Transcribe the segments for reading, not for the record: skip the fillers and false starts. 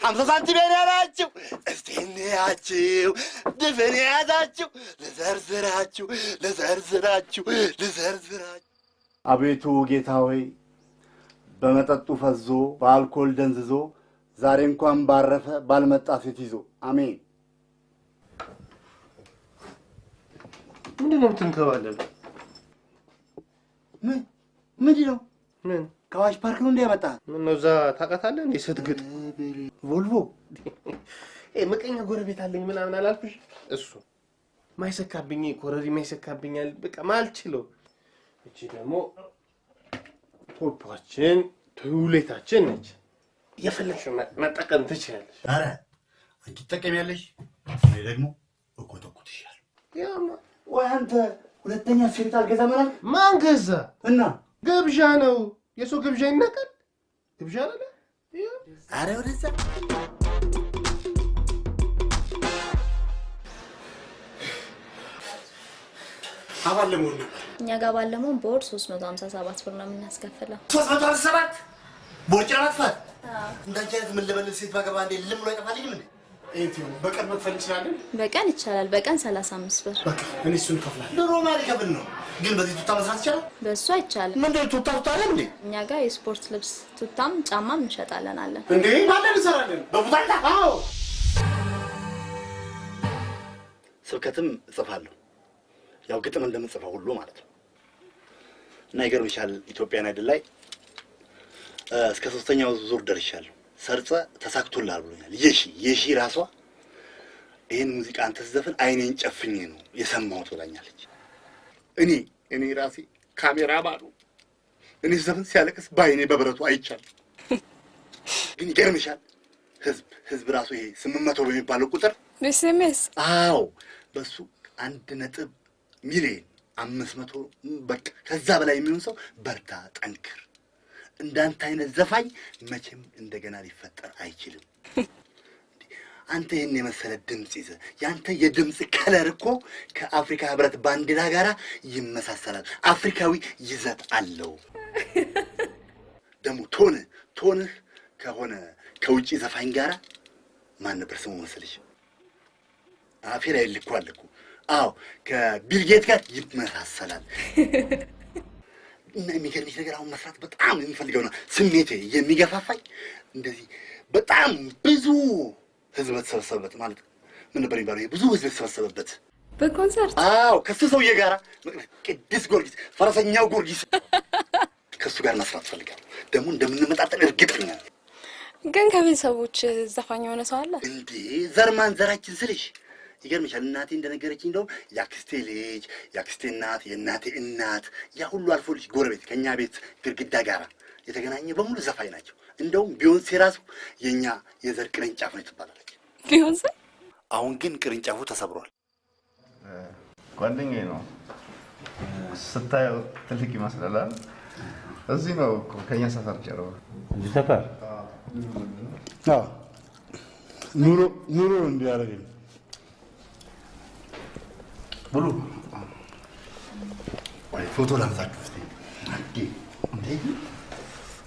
50 ሳንቲም ያላችሁ እስቲ እንያችሁ፣ ድፍን የያዛችሁ ልዘርዝራችሁ፣ ልዘርዝራችሁ፣ ልዘርዝራችሁ። አቤቱ ጌታ ሆይ፣ በመጠጡ ፈዞ በአልኮል ደንዝዞ ዛሬ እንኳን ባረፈ ባልመጣ ሴት ይዞ፣ አሜን። ምንድን ነው የምትንከባለለው? ምን ምንድን ነው? ምን ከአዋሽ ፓርክ ነው እንዴ ያመጣህ? ምን ነው እዛ ታውቃታለህ እንዴ ስትግጥ? ቮልቮ። ምቀኛ ጎረቤት አለኝ ምናምን አላልኩሽ? እሱ ማይሰካብኝ ኮረሪማ ይሰካብኛል። በቃ ማልችለው። እቺ ደግሞ ፖፖችን ትውሌታችን ነች። የፈለግሽው መጠቀም ትችያለሽ። ኧረ አንቺ ትጠቀሚያለሽ፣ እኔ ደግሞ እኮተኩትሻለሁ። ያማ ወይ አንተ ሁለተኛ ሴት አልገዛም አላልክ? ማን ገዛ? እና ግብዣ ነው። የሰው ግብዣ ይናቃል? ግብዣ አይደለ? ኧረ ወደዛ። አባል ለመሆን ነበር። እኛ ጋር ባለመሆን በወር 357 ብር ነው የምናስከፍለው። 357 ቦርጭ ለማጥፋት? እንዳንቺ አይነት ምን ልበልህ ሴት ባገባ እንዴ ልም ብሎ አይጠፋልኝም እንዴ? በቀን መክፈል እንችላለን? በቀን ይቻላል። በቀን 35 ብር። በቃ እኔ እሱን እከፍላለሁ። ድሮ ማን ይከፍል ነው? ግን በዚህ ቱታ መስራት ይቻላል? በእሱ አይቻልም። ምንድን ነው ቱታ ቱታ አለ እንዴ? እኛ ጋር የስፖርት ልብስ ቱታም ጫማም እንሸጣለን አለን። እንዴ ማለት እንሰራለን። በቡታንታ? አዎ። ስብከትም እጽፋለሁ። ያው ግጥም እንደምጽፈው ሁሉ ማለት ነው። እና ይገርምሻል ኢትዮጵያን አይደል ላይ እስከ 3ኛው ዙር ደርሻለሁ። ሰርጸ ተሳክቶልሃል ብሎኛል። የሺ ራሷ ይሄን ሙዚቃ አንተ ስትዘፍን አይኔን ጨፍኜ ነው የሰማሁት ብላኛለች። እኔ ራሴ ካሜራ ባሉ እኔ ስዘፍን ሲያለቅስ በአይኔ በብረቱ አይቻልም። ግን ይገርምሻል ህዝብ ራሱ ይሄ 800 በሚባለው ቁጥር በኤስኤምኤስ አዎ በሱ 1 ሚሊዮን 500 በቃ ከዛ በላይ የሚሆን ሰው በርታ፣ ጠንክር፣ እንዳንተ አይነት ዘፋኝ መቼም እንደገና ሊፈጠር አይችልም። አንተ ይሄን የመሰለ ድምጽ ይዘህ ያንተ የድምጽ color እኮ ከአፍሪካ ህብረት ባንዲራ ጋራ ይመሳሰላል። አፍሪካዊ ይዘት አለው። ደግሞ tone ህ ከሆነ ከውጪ ዘፋኝ ጋራ ማን ነበር ስሙ መሰለሽ? አፌ ላይ ልኳል እኮ። አዎ ከቢል ጌት ጋር ይመሳሰላል። እና የሚገርምሽ ነገር አሁን መስራት በጣም የሚፈልገው ነው ስሜቴ የሚገፋፋኝ እንደዚህ በጣም ብዙ ህዝብ በተሰበሰበበት ማለት ምን ነበር የሚባለው? ብዙ ህዝብ የተሰበሰበበት በኮንሰርት። አዎ ከሱ ሰውዬ ጋራ ቅዱስ ጊዮርጊስ ፈረሰኛው ጊዮርጊስ ከሱ ጋር መስራት ፈልጋለሁ። ደግሞ እንደምንመጣጠን እርግጠኛ ነኝ። ግን ከቤተሰቦች ዘፋኝ የሆነ ሰው አለ እንዴ? ዘርማን ዘራችን ስልሽ ይገርምሻል። እናቴ እንደነገረችኝ እንደውም የአክስቴ ልጅ የአክስቴ እናት የእናቴ እናት ያ ሁሉ አልፎ ልጅ ጎረቤት ከኛ ቤት ግድግዳ ጋራ የተገናኘ በሙሉ ዘፋኝ ናቸው። እንደውም ቢዮንሴ ራሱ የኛ የዘር ቅርንጫፍ ነው ትባላለች። ቢዮንሴ? አሁን ግን ቅርንጫፉ ተሰብሯል። ጓደኛዬ ነው። ስታየው ትልቅ ይመስላል። እዚህ ነው እኮ ከኛ ሰፈር ጀርባ። እዚህ ሰፈር? አዎ። ኑሮ ኑሮ እንዲያደርገኝ ብሉ። ወይ ፎቶ ላንሳችሁ እስቲ።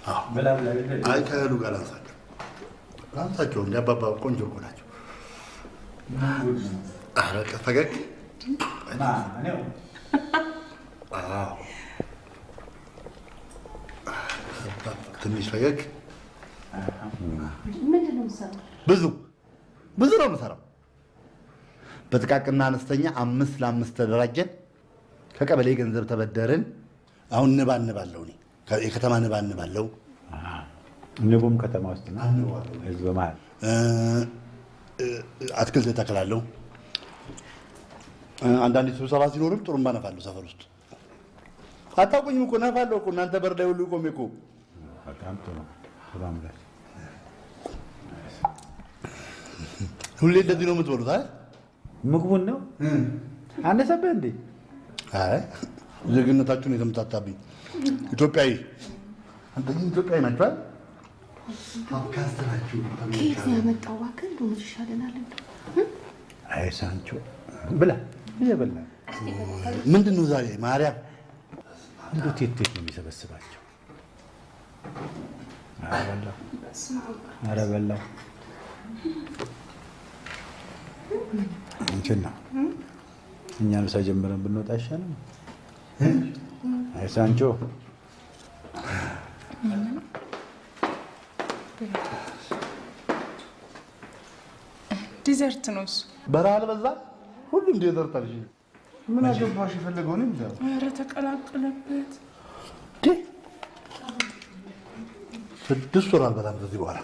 አዎ አይ ከእህሉ ጋር ላንሳችሁ ላንሳችሁ። እንደ አባባ ቆንጆ እኮ ናቸው። ኧረ ፈገግ። አዎ ትንሽ ፈገግ። ምንድን ነው የምትሰራው? ብዙ ብዙ ነው የምሰራው። በጥቃቅንና አነስተኛ 5 ለ5 ተደራጀን። ከቀበሌ ገንዘብ ተበደርን። አሁን ንብ አንባለሁ እኔ የከተማ ንብ አንባለሁ። ንቡም ከተማ ውስጥ ነው። ህዝብ መሀል አትክልት እተክላለሁ። አንዳንድ ስብሰባ ሲኖርም ጥሩምባ ነፋለሁ ሰፈር ውስጥ። አታውቁኝም እኮ ነፋለሁ እኮ እናንተ በር ላይ ሁሉ ቆሜ እኮ። በጣም ጥሩ። በጣም ደስ። ሁሌ እንደዚህ ነው የምትበሉት አይደል? ምግቡን ነው አነሰብህ እንዴ? አይ ዜግነታችሁን የተምታታብኝ። ኢትዮጵያዊ አንተ ግን ኢትዮጵያዊ ናችሁ አይደል? ሀብካስት ናችሁ። ከየት ነው ያመጣው? እባክህ እንደው ምን ይሻለናል? እንደው አይ ሳንቾ ብላ እየበላ ምንድን ነው ዛሬ ማርያም? እንደው ቴት ቴት ነው የሚሰበስባቸው። ኧረ በላው፣ ኧረ በላው። እንትን ነው እኛ ምሳ ጀምረን ብንወጣ አይሻልም? አይ ሳንቾ dessert ነው እሱ። በረሃ አልበዛ? ሁሉም dessert አልሽ። ምን አገባሽ? የፈለገውን ይብላ። ኧረ ተቀላቀለበት። 6 ወር አልበላም ከዚህ በኋላ።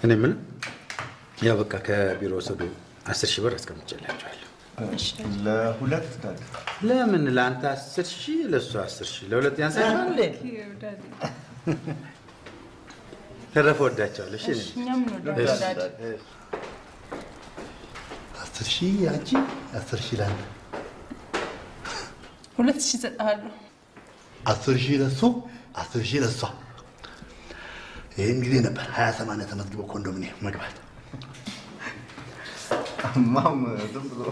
እኔ የምልህ ያው በቃ ከቢሮ ወሰዱ 10 ሺህ ብር አስቀምጬላችኋለሁ። ለሁለት dad። ለምን ለአንተ 10 ሺህ ለእሱ 10 ሺህ ለሁለት ያንሳችኋል እንዴ? ተረፈ ወዳቸዋለሁ። እሺ እኛም እንወዳለን dad። 10 ሺህ አንቺ፣ 10 ሺህ ለአንተ፣ 2 ሺህ እሰጥሃለሁ። 10 ሺህ ለእሱ፣ 10 ሺህ ለእሷ። ይህን ጊዜ ነበር 20/80 ተመዝግቦ ኮንዶሚኒየም መግባት። mom ዝም ብሎ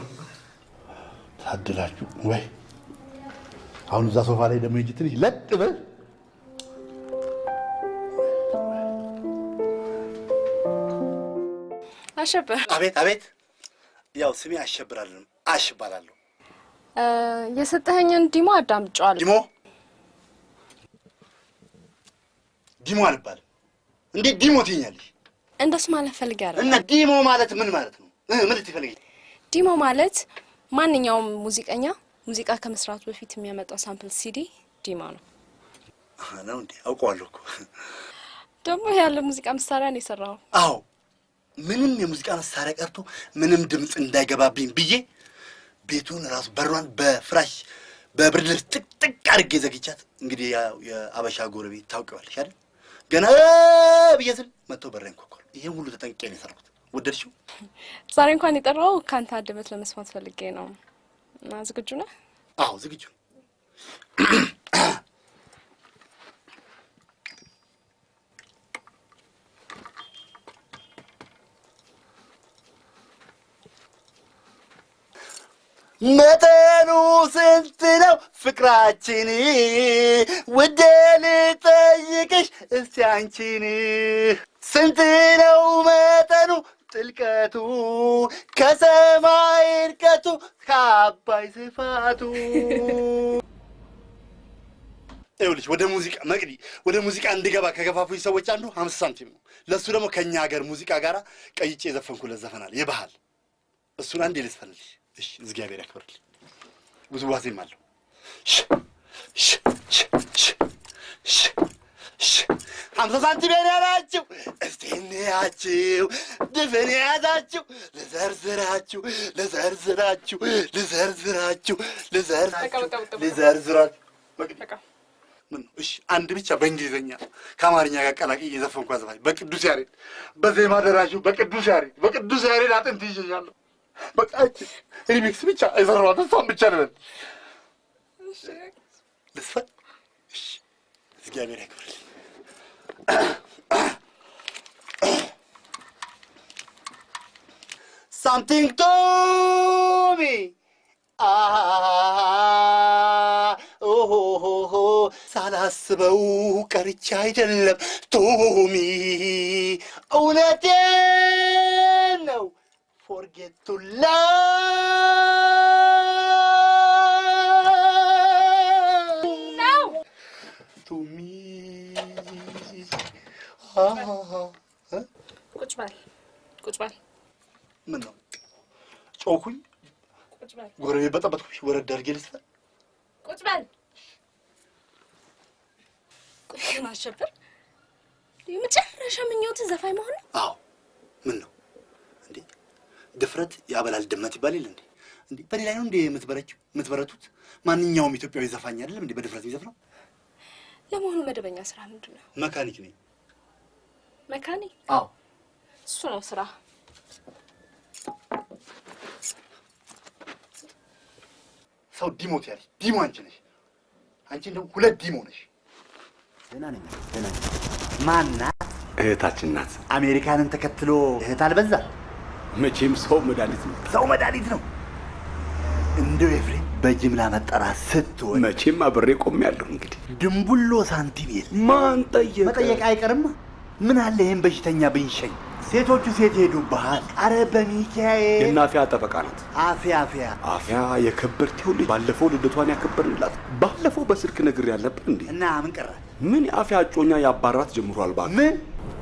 ታድላችሁ ወይ። አሁን እዛ ሶፋ ላይ ደግሞ ሂጅ ትንሽ ለጥ በል። አሸብር። አቤት አቤት። ያው ስሜ አሸብር አይደለም አሽ እባላለሁ። የሰጠኸኝን demo አዳምጬዋለሁ። demo demo አልባልም። እንዴት demo ትይኛለሽ? እንደሱ ማለት ፈልጌ አይደለም። እና demo ማለት ምን ማለት ነው? ምን ልትፈልጊ? demo ማለት ማንኛውም ሙዚቀኛ ሙዚቃ ከመስራቱ በፊት የሚያመጣው sample CD demo ነው። ነው እንዴ? አውቀዋለሁ እኮ። ደግሞ ያለ ሙዚቃ መሳሪያ ነው የሰራው። አዎ፣ ምንም የሙዚቃ መሳሪያ ቀርቶ ምንም ድምፅ እንዳይገባብኝ ብዬ ቤቱን ራሱ በሯን በፍራሽ በብርድ ልብስ ጥቅጥቅ አድርጌ ዘግቻት። እንግዲህ ያው የአበሻ ጎረቤት ታውቂዋለሽ አይደል? ገና ብዬ ስል መጥቶ በሬን ኳኳሉ። ይሄን ሁሉ ተጠንቅቄ ነው የሰራሁት። ወደድሽው? ዛሬ እንኳን የጠራው ካንተ አንደበት ለመስማት ፈልጌ ነው። እና ዝግጁ ነህ? አዎ ዝግጁ። መጠኑ ስንት ነው ፍቅራችን? ውዴ ልጠይቅሽ እስቲ አንቺን። ስንት ነው መጠኑ ጥልቀቱ ከሰማይ ርቀቱ ከአባይ ስፋቱ? ይኸውልሽ ወደ ሙዚቃ መቅዲ ወደ ሙዚቃ እንድገባ ከገፋፉኝ ሰዎች አንዱ 50 ሳንቲም ነው። ለሱ ደግሞ ከኛ ሀገር ሙዚቃ ጋራ ቀይጬ የዘፈንኩለት ዘፈናል የባህል እሱን አንዴ ልዝፈንልሽ። እሺ እግዚአብሔር ያክብርልኝ። ውዝዋዜም አለው። ሽ ሽ ሽ ሽ ሽ 50 ሳንቲም ያላችሁ እስቲ እንያችሁ ድፍን የያዛችሁ ልዘርዝራችሁ ልዘርዝራችሁ ልዘርዝራችሁ ልዘርዝራችሁ ልዘርዝራችሁ። ምን ነው? እሺ አንድ ብቻ በእንግሊዘኛ ከአማርኛ ጋር ቀላቅዬ የዘፈንኳት ዘፋኝ በቅዱስ ያሬድ በዜማ ደራሹ በቅዱስ ያሬድ በቅዱስ ያሬድ አጥንት ይዤሻለሁ። በቃ remix ብቻ የሰራኋት እሷን ብቻ ልበል ልዝፈን። እሺ እግዚአብሔር ያክብርልኝ። Something to me. ኦሆሆሆ ሳላስበው ቀርቼ አይደለም ቶሚ፣ እውነቴን ነው። Forget to love ነው to me. ቁጭ በል ቁጭ በል። ምን ነው ጮኩኝ? ቁጭ በል። ጎረቤት በጠበጥኩሽ። ወረድ አድርጌ ልስፈን። ቁጭ በል። ቆይ ግን አሸብር፣ የመጨረሻ ምኞትህ ዘፋኝ መሆን ነው? አዎ። ምን ነው እንዴ? ድፍረት ያበላል ድመት ይባል የለ እንዴ? እንዴ በኔ ላይ ነው እንዴ የምትበረችው የምትበረቱት? ማንኛውም ኢትዮጵያዊ ዘፋኝ አይደለም እንዴ በድፍረት የሚዘፍነው? ለመሆኑ መደበኛ ስራ ምንድን ነው? መካኒክ ነኝ። መካኒክ? አዎ እሱ ነው ስራ። ሰው demo ትያለሽ። demo አንቺ ነሽ። አንቺ እንደው ሁለት demo ነሽ። ደህና ነኝ ደህና ነኝ። ማናት? እህታችን ናት። አሜሪካንን ተከትሎ እህት አልበዛ? መቼም ሰው መድኃኒት ነው። ሰው መድኃኒት ነው። እንደው ኤፍሬም በጅምላ መጠራት ስትሆን መቼም አብሬ ቆሜያለሁ። እንግዲህ ድንቡሎ ሳንቲም የለ ማን ጠየቀ? መጠየቅ አይቀርማ። ምን አለ ይሄን በሽተኛ ብንሸኝ? ሴቶቹ ሴት ሄዱብሃል። አረ በሚካኤል የናፊያ ጠበቃ ናት። አፍያ አፍያ አፍያ የከበርቴው ልጅ ባለፈው ልደቷን ያከበርንላት ባለፈው በስልክ ነግሬ ያልነበር እንዴ? እና ምን ቀረ? ምን የአፍያ እጮኛ ያባራት ጀምሯል። እባክህ ምን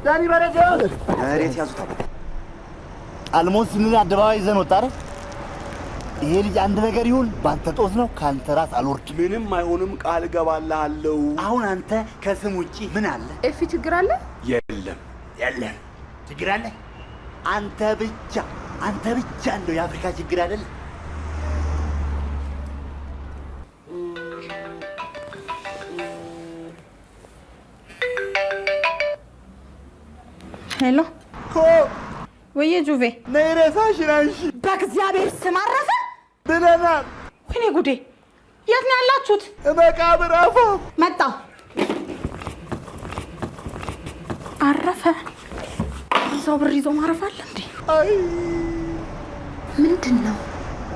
ዳኒ በረዶ መሬት ያዙት። አባ አልሞት ስንል አደባባይ ይዘን ወጣ አይደል? ይሄ ልጅ አንድ ነገር ይሁን ባንተ ጦስ ነው፣ ካንተ ራስ አልወርድ። ምንም አይሆንም፣ ቃል እገባልሃለሁ። አሁን አንተ ከስም ውጪ ምን አለ? ኤፊ ችግር አለ? የለም የለም። ችግር አለ? አንተ ብቻ አንተ ብቻ እንደው የአፍሪካ ችግር አይደል? Hello ኮ ወየ ጁቬ ነይ ሬሳሽን አንሺ። በእግዚአብሔር ስም አረፈ ብለናል። ወይኔ ጉዴ! የት ነው ያላችሁት? መቃብር አፋፍ። መጣሁ። አረፈ። ሰው ብር ይዞ ማረፍ አለ እንዴ? አይ ምንድን ነው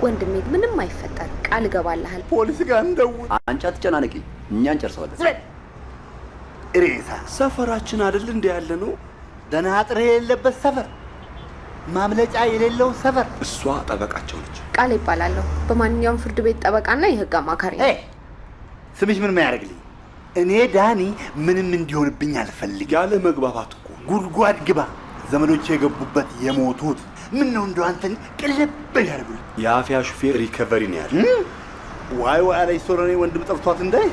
ወንድሜ? ምንም አይፈጠር፣ ቃል እገባልሃል። ፖሊስ ጋር እንደውል። አንቺ አትጨናነቂ፣ እኛ እንጨርሰዋለን። ሬሳ ሰፈራችን አይደል እንደ ያለ ነው። ደህና አጥር የሌለበት ሰፈር፣ ማምለጫ የሌለው ሰፈር። እሷ ጠበቃቸው ነች። ቃል ይባላለሁ። በማንኛውም ፍርድ ቤት ጠበቃና የህግ አማካሪ ነኝ። ስምሽ ምን ያደርግልኝ? እኔ ዳኒ ምንም እንዲሆንብኝ አልፈልግም። ያለ መግባባት እኮ ጉድጓድ ግባ። ዘመዶቼ የገቡበት የሞቱት ምን ነው እንደው አንተን ቅልብ ያደርጉልኝ። የአፍያ ሹፌር recovery ነው ያለ። ዋይ ዋይ አለች ሶረኔ ወንድም ጠፍቷት እንዳይ።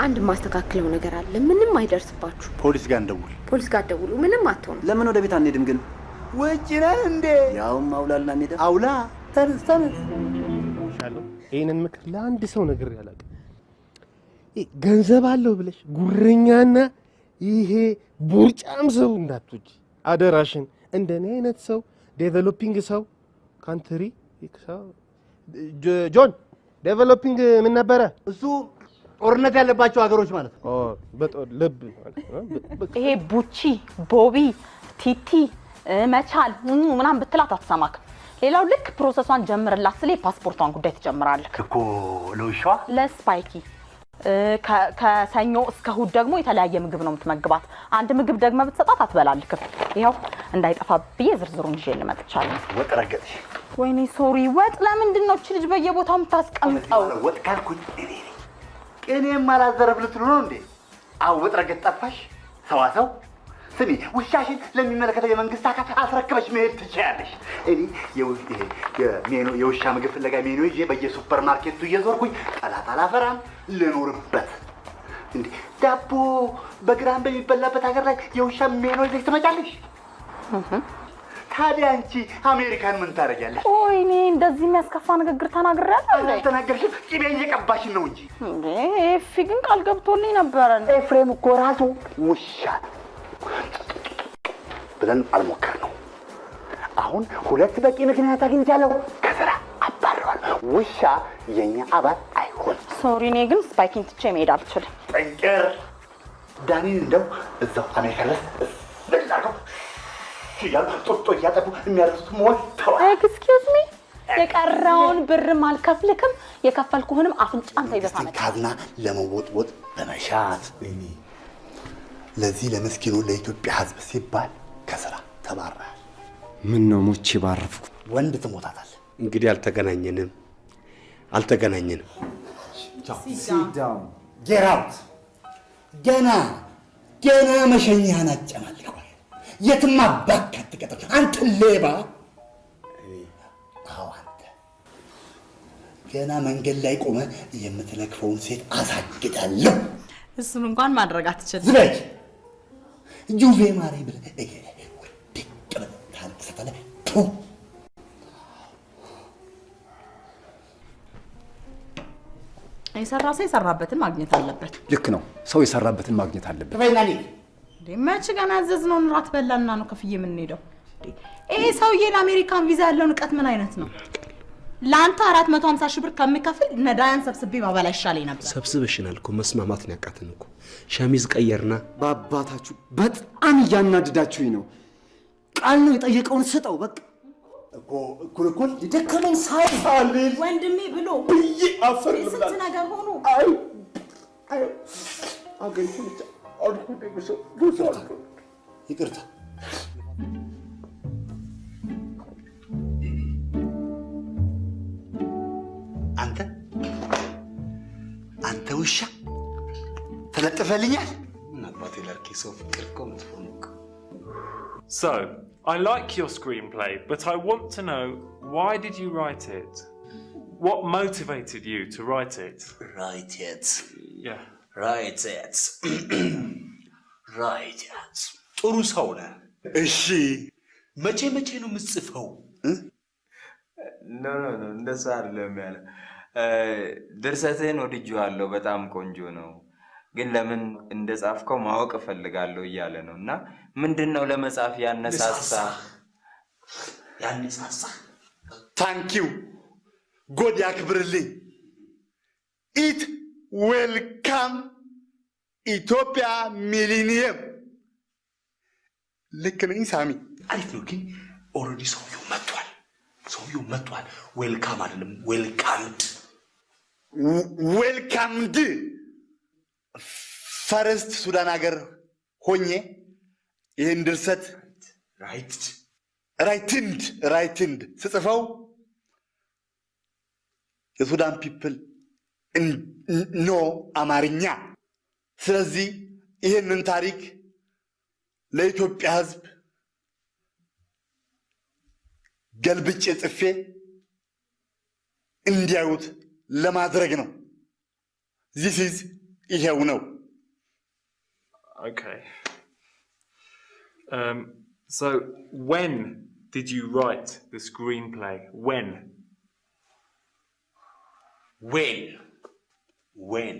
አንድ የማስተካክለው ነገር አለ። ምንም አይደርስባችሁ። ፖሊስ ጋር እንደውል። ፖሊስ ጋር ደውሉ። ምንም አትሆኑ። ለምን ወደ ቤት አንሄድም ግን? ውጭ ነን እንዴ? ያውም አውላላ ሜዳ። አውላ ተነስ ተነስ። ይህንን ምክር ለአንድ ሰው ነግሬ አላውቅም። ገንዘብ አለው ብለሽ ጉረኛና ይሄ ቦርጫም ሰው እንዳትወጂ አደራሽን። እንደኔ አይነት ሰው developing ሰው country ጆን developing ምን ነበረ እሱ? ጦርነት ያለባቸው ሀገሮች ማለት ነው። በጦር ልብ ይሄ ቡቺ፣ ቦቢ፣ ቲቲ መቻል ምናምን ብትላት አትሰማክም። ሌላው ልክ process ኧን ጀምርላት ስለ የፓስፖርቷን ጉዳይ ትጀምራለህ እኮ ለውሻዋ ለስፓይኪ። ከሰኞ እስከ እሑድ ደግሞ የተለያየ ምግብ ነው የምትመግባት። አንድ ምግብ ደግመህ ብትሰጣት አትበላልክም። ይኸው እንዳይጠፋ ብዬ ዝርዝሩን ይዤ ልመጥቻለሁ። ወጥ ረገጥሽ። ወይኔ sorry። ወጥ ለምንድን ነው እቺ ልጅ በየቦታው የምታስቀምጠው? ወጥ ካልኩኝ እኔ ነኝ። ቅኔም አላዘረፍ ልትሉ ነው እንዴ? አዎ ወጥ ረገጥ ጠፋሽ። ሰዋሰው ስሚ፣ ውሻሽን ለሚመለከተው የመንግስት አካል አስረክበሽ መሄድ ትችያለሽ። እኔ የውሻ ምግብ ፍለጋ ሜኖ ይዤ በየሱፐር ማርኬቱ እየዞርኩኝ ጠላት አላፈራም፣ ልኖርበት። እንዴ ዳቦ በግራም በሚበላበት ሀገር ላይ የውሻ ሜኖ ይዘሽ ትመጫለሽ? ታዲያ አንቺ አሜሪካን ምን ታደርጊያለሽ? ወይኔ እንደዚህ የሚያስከፋ ንግግር ተናግሬያለሁ እንዴ? አልተናገርሽም። ቅቤ እየቀባሽን ነው እንጂ። እንዴ ኤፊ ግን ቃል ገብቶልኝ ነበረ። ኤፍሬም እኮ ራሱ ውሻ ነው ብለን አልሞከርነው። አሁን ሁለት በቂ ምክንያት አግኝቻለሁ። ከስራ አባረዋለሁ። ውሻ የኛ አባል አይሆንም። Sorry፣ እኔ ግን ስፓይኪን ትቼ መሄድ አልችልም። ጠንቅር ዳኒን እንደው እዛው አሜሪካ ድረስ ብላከው እያሉ ጡጦ እያጠቡ የሚያደርሱት ሞልተዋል። Excuse me፣ የቀረውን ብርም አልከፍልክም፣ የከፈልኩህንም አፍንጫን ተይዘህ ታመጣለህ። ካዝና ለመወጥወጥ በመሻት ለዚህ ለምስኪኑ ለኢትዮጵያ ሕዝብ ሲባል ከስራ ተባረሃል። ምን ነው ሞቼ ባረፍኩ። ወንድ ትሞታታለህ። እንግዲህ አልተገናኘንም አልተገናኘንም። Get out። ገና ገና መሸኛህን አጨማልቀዋል። የትም አባክ አትቀጥም አንተ ሌባ። አዎ አንተ ገና መንገድ ላይ ቆመህ የምትለክፈውን ሴት አሳግዳለሁ። እሱን እንኳን ማድረግ አትችልም። ዝበጅ ጁቬ ማሪ ብለህ እግሬ ላይ ውድቅ ብለህ ታለቅሳታለህ። ቱ የሰራ ሰው የሰራበትን ማግኘት አለበት። ልክ ነው። ሰው የሰራበትን ማግኘት አለበት። ክፈይና እንሂድ። እንዴ መች ገና ያዘዝነውን እራት በላና ነው ከፍዬ የምንሄደው? ይሄ ሰውዬ ለአሜሪካን ቪዛ ያለው ንቀት ምን አይነት ነው? ለአንተ 450 ሺህ ብር ከምከፍል ነዳያን ሰብስቤ ባበላ ይሻለኝ ነበር። ሰብስበሽናል እኮ መስማማት ነው ያቃተን እኮ። ሸሚዝ ቀየርና። በአባታችሁ በጣም እያናድዳችሁኝ ነው። ቃል ነው የጠየቀውን ስጠው በቃ። እኮ እኩል እኩል የደከመን ሳይል ወንድሜ ብሎ ብዬ አፈር ስንት ነገር ሆኖ አይ አይ አገሪቱ ብቻ አልኩ። ይቅርታ። አንተ አንተ ውሻ ተለጥፈልኛል። ምን አባቴ ላድርግ? የሰው ፍቅር እኮ መጥፎ ነው እኮ። So, I like your screenplay, but I want to know, why did you write it? What motivated you to write it? Write it. Yeah. Write it. Write it. ጥሩ ሰው ነህ። እሺ፣ መቼ መቼ ነው የምትጽፈው? No, no, no፣ እንደዛ አይደለም ያለ። ድርሰትህን ወድጄዋለሁ፣ በጣም ቆንጆ ነው፣ ግን ለምን እንደጻፍከው ማወቅ እፈልጋለሁ እያለ ነው። እና ምንድን ነው ለመጻፍ ያነሳሳ? ያነሳሳ? Thank you, God ያክብርልኝ። It welcome ኢትዮጵያ ሚሊኒየም። ልክ ነኝ ሳሚ? አሪፍ ነው፣ ግን already ሰውየው መጥቷል። ሰውየው መጥቷል። Welcome አይደለም welcomed። Welcomed first ሱዳን ሀገር ሆኜ ይህን ድርሰት Write writing ስጽፈው የሱዳን people no አማርኛ። ስለዚህ ይህንን ታሪክ ለኢትዮጵያ ሕዝብ ገልብጬ ጽፌ እንዲያዩት ለማድረግ ነው። This is ይሄው ነው። Okay. So, when did you write the screenplay? When? When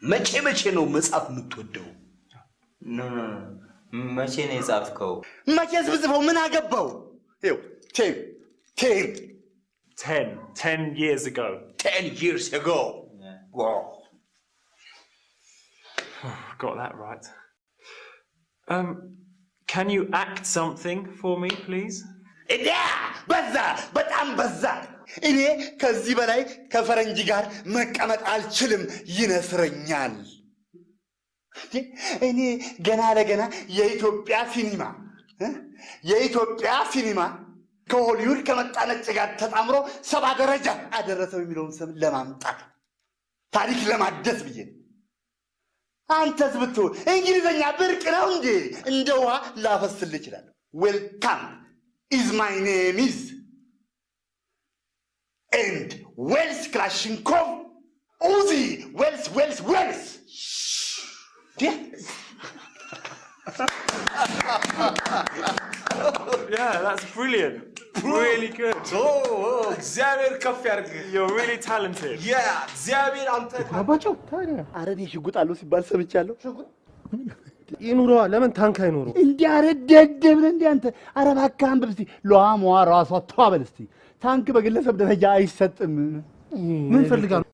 መቼ መቼ ነው መጻፍ የምትወደው? No, no, መቼ ነው የጻፍከው? መቼስ ብጽፈው ምን አገባው? ይኸው 10 10 10. 10 years ago. 10 years ago. Wow. Got that right. Can you act something for me, please? እንዲያ በዛ፣ በጣም በዛ። እኔ ከዚህ በላይ ከፈረንጅ ጋር መቀመጥ አልችልም፣ ይነስረኛል። እንዴ፣ እኔ ገና ለገና የኢትዮጵያ ሲኒማ ከሆሊውድ ከመጣ ነጭ ጋር ተጣምሮ 70 ደረጃ አደረሰው የሚለውን ስም ለማምጣት፣ ታሪክ ለማደስ ብዬ ነው። አንተስ ብትሆን እንግሊዘኛ ብርቅ ነው እንዴ? እንደ ውሃ ላፈስልህ እችላለሁ። Welcome is my name is and ዌልስ ክላሽንኮቭ ኡዚ ዌልስ ዌልስ ዌልስ። Yeah, that's brilliant. Really good. እግዚአብሔር ከፍ ያድርግህ። You're really talented. Yeah, እግዚአብሔር አንተ አባቸው ታዲያ አረ እኔ ሽጉጥ አለው ሲባል ሰምቻለሁ። ይኑረዋ። ለምን ታንክ አይኖረው? እንዲህ አረ ደደብ ነህ እንዲህ አንተ። አረ እባክህ አንብብ እስቲ። ሏሟ ራሷ ተዋበል እስቲ። ታንክ በግለሰብ ደረጃ አይሰጥም። ምን ፈልጋ ነው?